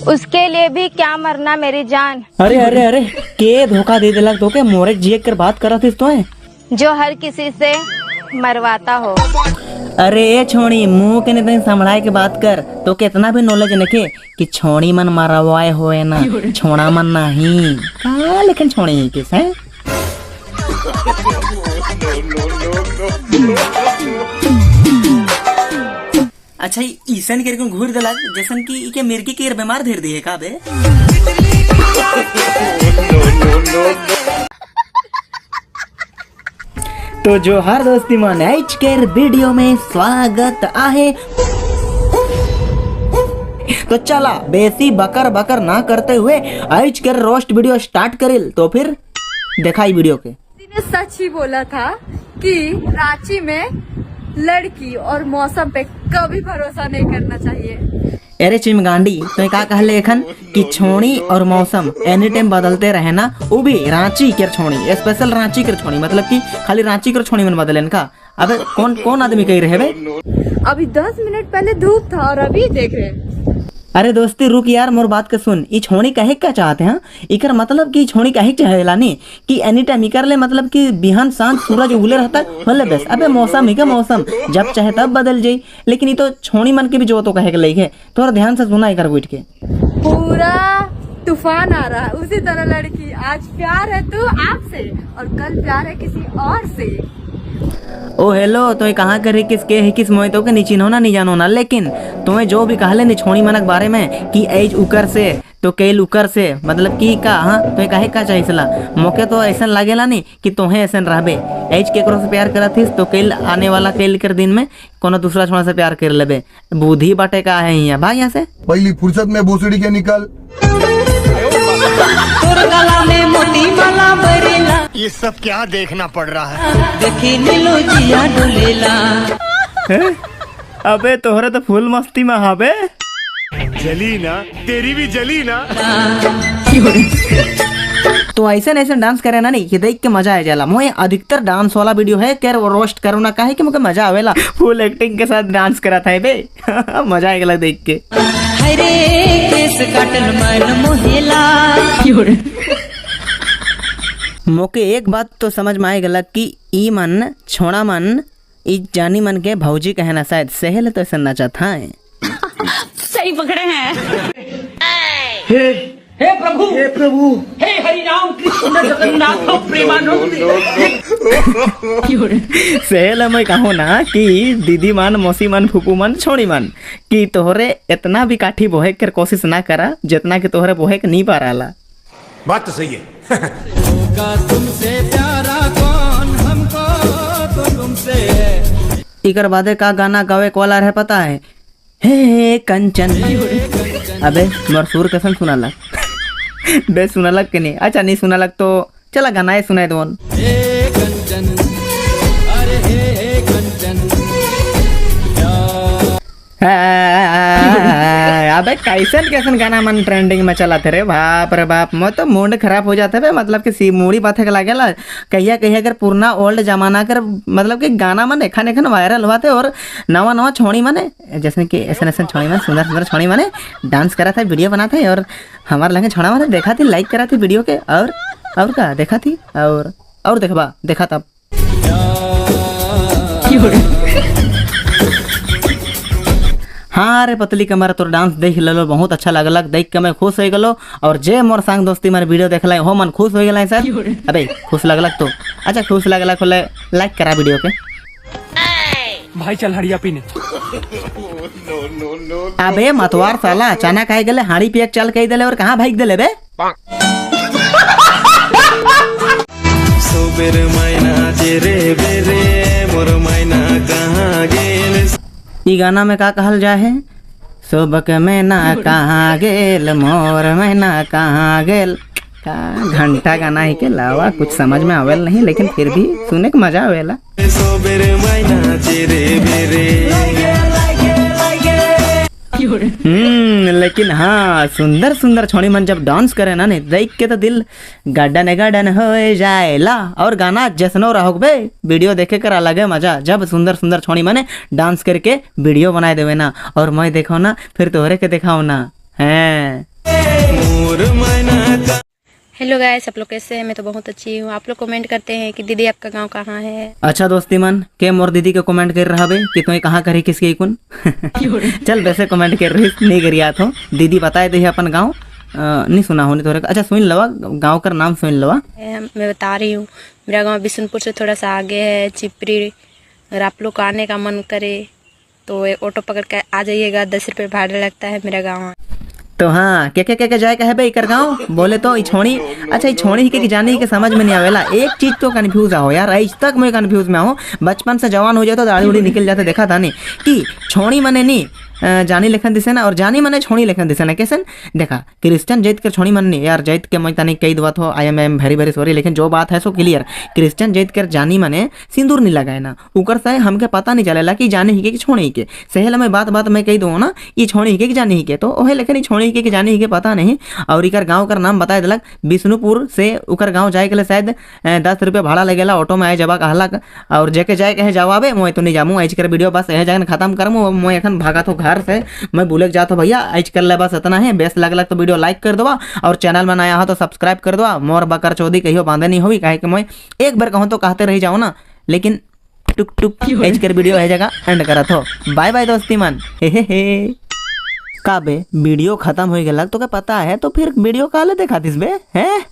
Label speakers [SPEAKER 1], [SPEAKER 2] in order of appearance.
[SPEAKER 1] उसके लिए भी क्या मरना मेरी जान।
[SPEAKER 2] अरे अरे अरे, के धोखा दे देलक तोके? मोरे जिए कर बात करत हिस तो?
[SPEAKER 1] जो हर किसी से मरवाता हो।
[SPEAKER 2] अरे ए छोड़ी, मुंह के नहीं संभलाए के बात कर। तो कितना भी नॉलेज नखे कि छोड़ी मन मरवाए होए ना, छोड़ा मन नहीं का, लेकिन छोड़ी ही किस है। अच्छा, ईसन के घूर देला जैसन कि इके मिर्गी के बीमार धर दिए का बे। तो जोहार दोस्ती मन, एच के वीडियो में स्वागत आहे। तो चला बेसी बकर बकर ना करते हुए आज के रोस्ट वीडियो स्टार्ट करिल। तो फिर देखा वीडियो के।
[SPEAKER 3] ने सच ही बोला था कि रांची में लड़की और मौसम पे कभी भरोसा नहीं करना चाहिए।
[SPEAKER 2] अरे चिमगांडी, तो का कहले एखन कि छोड़ी और मौसम एनी टाइम बदलते रहे ना, वो भी रांची के छोड़ी, स्पेशल रांची के छोड़ी, मतलब कि खाली रांची के छोड़ी मन बदले का। अबे कौन कौन आदमी कही रहे बे?
[SPEAKER 3] अभी 10 मिनट पहले धूप था और अभी देख रहे हैं।
[SPEAKER 2] अरे दोस्ती रुक यार, मोर बात के सुन। ई छोड़ी कहे क्या चाहते हैं? इकर मतलब कि छोड़ी कहे चाहेला नी कि एनी टाइम इकर ले, मतलब कि बिहान सांझ सूरज उगले रहता भले बस। अबे मौसम ही का मौसम जब चाहे तब बदल जाई, लेकिन ये तो छोड़ी मन के भी जो तो कहे के लई है। थोड़ा ध्यान से सुना इकर बैठ के।
[SPEAKER 3] पूरा तूफान आ रहा है, उसी तरह लड़की आज प्यार है तो आपसे और कल प्यार है किसी और से।
[SPEAKER 2] ओ हेलो, तो कहाँ करे किसके है किस मोए तो के नहीं चिन्हो ना नहीं जानो ना, लेकिन तुम्हें जो भी कहले नहीं छोड़ी मनक बारे में कि एज उकर से तो कैल उकर से, मतलब कि का, हाँ तुम्हें काहे का चाहिए सला मौके तो ऐसा लागेला नहीं कि तुम्हें ऐसा रहबे। एज केकरो से प्यार करत हिस तो कैल आने वाला कैल कर दिन में कोनो दूसरा छोड़ा से प्यार कर लेबे। बुद्धि बाटे का है यहाँ भाई यहाँ से।
[SPEAKER 4] पहली फुर्सत में भोसड़ी के निकल।
[SPEAKER 5] ये सब क्या देखना पड़ रहा है?
[SPEAKER 2] अबे तोहरे तो फुल मस्ती में हाबे।
[SPEAKER 5] जली ना तेरी भी जली ना।
[SPEAKER 2] तो ऐसे ऐसे डांस करे ना नहीं कि देख के मजा आ जाला। मोए अधिकतर डांस वाला वीडियो है कर रोस्ट करो ना, काहे कि मुझे मजा आवेला। फुल एक्टिंग के साथ डांस करा था बे। मजा आ गया देख के। मोके एक बात तो समझ में आ गया कि ई मन छोड़ा मन ई जानी मन के भौजी कहना शायद सहल तो ऐसा नचा था।
[SPEAKER 6] सही पकड़े हैं।
[SPEAKER 7] हे प्रभु, हे प्रभु, हे हरि राम कृष्ण जगन्नाथ प्रेमानंद।
[SPEAKER 2] सहल मैं कहूँ ना कि दीदी मान मौसी मान फूफू मान छोड़ी मान कि तोहरे इतना भी काठी बोहे कर कोशिश ना करा जितना कि तोहरे बोहे के नहीं पा रहा।
[SPEAKER 5] बात तो सही है।
[SPEAKER 2] इकर बादे का गाना गावे वाला रहे पता है? हे कंचन। अबे मोर सुर कैसन सुनालक? बे सुनालक कि नहीं? अच्छा नहीं सुनालक तो चला गाना ही सुनाई दो। अबे कैसन कैसन गाना मन ट्रेंडिंग में चला थे रे बाप रे बाप, मोर तो मूड खराब हो जाता है। मतलब कि सी मूड़ी बात के लागेला कहिया कहिया कर पुरना ओल्ड जमाना कर, मतलब कि गाना मन एखन एखन वायरल हुआ थे और नवा नवा छोड़ी माने जैसे कि ऐसा ऐसा छोड़ी मन सुंदर सुंदर छोड़ी माने डांस करा था, वीडियो बना था और हमारे लगे छोड़ा माने देखा थी, लाइक करा थी वीडियो के और का देखा थी और देखबा देखा तब। हाँ रे पतली कमर तोर डांस देख लो, बहुत अच्छा लगलक, देख के मैं खुश हो गलो और जे मोर संग दोस्ती मारे वीडियो देखला हो मन खुश हो गया सर। अबे खुश लगलक तो अच्छा खुश लगलक होले लाइक करा वीडियो के।
[SPEAKER 7] भाई चल हड़िया पीने।
[SPEAKER 2] अबे मतवार साला अचानक आए गले हाड़ी पियक चल कही देले और कहाँ भाग देले बे? ई गाना में का कहल जाए है? सोबक में ना कहाँ गेल मोर में ना कहाँ गेल। का घंटा गाना ही के लावा कुछ समझ में आवेल नहीं, लेकिन फिर भी सुने के मजा आवेला। लेकिन हाँ सुंदर सुंदर छोड़ी मन जब डांस करे ना नहीं देख के तो दिल गार्डन गार्डन हो जाएला। और गाना जैसनो रहो बे वीडियो देखे कर अलग है मजा, जब सुंदर सुंदर छोड़ी मने डांस करके वीडियो बनाए देवे ना और मैं देखो ना फिर तोहरे के दिखाओ ना। हैं
[SPEAKER 8] हेलो गाइस, आप लोग कैसे हैं? मैं तो बहुत अच्छी हूँ। आप लोग कमेंट करते हैं कि दीदी आपका गांव कहाँ है।
[SPEAKER 2] अच्छा दोस्ती मन के मोर दीदी के कमेंट कर रहा बे कि तुम कहाँ करी किसके कुन। चल वैसे कमेंट कर रही नहीं करिया तो दीदी बताए दे अपन गाँव नहीं सुना होने थोड़े। अच्छा सुन लवा, गाँव का नाम सुन लवा।
[SPEAKER 8] मैं बता रही हूँ, मेरा गांव बिशनपुर से थोड़ा सा आगे है, चिपरी। अगर आप लोग को आने का मन करे तो एक ऑटो पकड़ के आ जाइएगा, 10 रुपये भाड़ा लगता है मेरा गाँव।
[SPEAKER 2] तो हाँ, क्या क्या क्या क्या जाए कहे बे इकर गाँव बोले तो छोणी। अच्छा छोणी के जाने के समझ में नहीं आवेला। एक चीज तो कंफ्यूज हो यार, आज तक मैं कंफ्यूज में हूँ। बचपन से जवान हो जाए तो दाढ़ी उड़ी निकल जाते, देखा था नहीं कि छोणी मने नहीं जानी लेखन दिसे ना और जानी मने छोणी लेखन दिसे ना। कैसन देखा क्रिश्चियन जैत के छोणी मन नहीं यार, जैत के मैं तनी कई दवा हो, I am am very very sorry, लेकिन जो बात है सो क्लियर। क्रिश्चियन जैत कर जानी मने सिंदूर नहीं लगाए ना, ऊकर से हमके पता नहीं चलेला कि जानी ही के कि छोणी के। सहेला में बात बात में कही दो ना ये छोणी ही के कि जानी ही के, तो ओहे लेकिन छोणी के कि जानी ही के पता नहीं। और इकर गाँव कर नाम बताए दिलक विष्णुपुर से उकर गाँव जाए के लिए शायद 10 रुपया भाड़ा लगेला ऑटो में आए जबा कहलक। और जेके जाए कहे जवाबे मोय तो नहीं जामू। आज कर वीडियो बस यह जगह खत्म करमू, मोय एखन भागा तो घर से मैं बुलेक जाता हूँ भैया। आज कर ले बस इतना है, बेस लगलक तो वीडियो लाइक कर दो और चैनल में नया हो तो सब्सक्राइब कर दो। मोर बकर चौधरी कहियो बांधे नहीं होई, काहे कि मोय एक बार कहूँ तो कहते रह जाओ ना, लेकिन टुक टुक एज कर वीडियो है जगह एंड करत हो। बाय बाय दोस्ती मन। हे हे हे का बे, वीडियो खत्म हो गया तो क्या पता है तो फिर वीडियो काले देखा this बे हैं।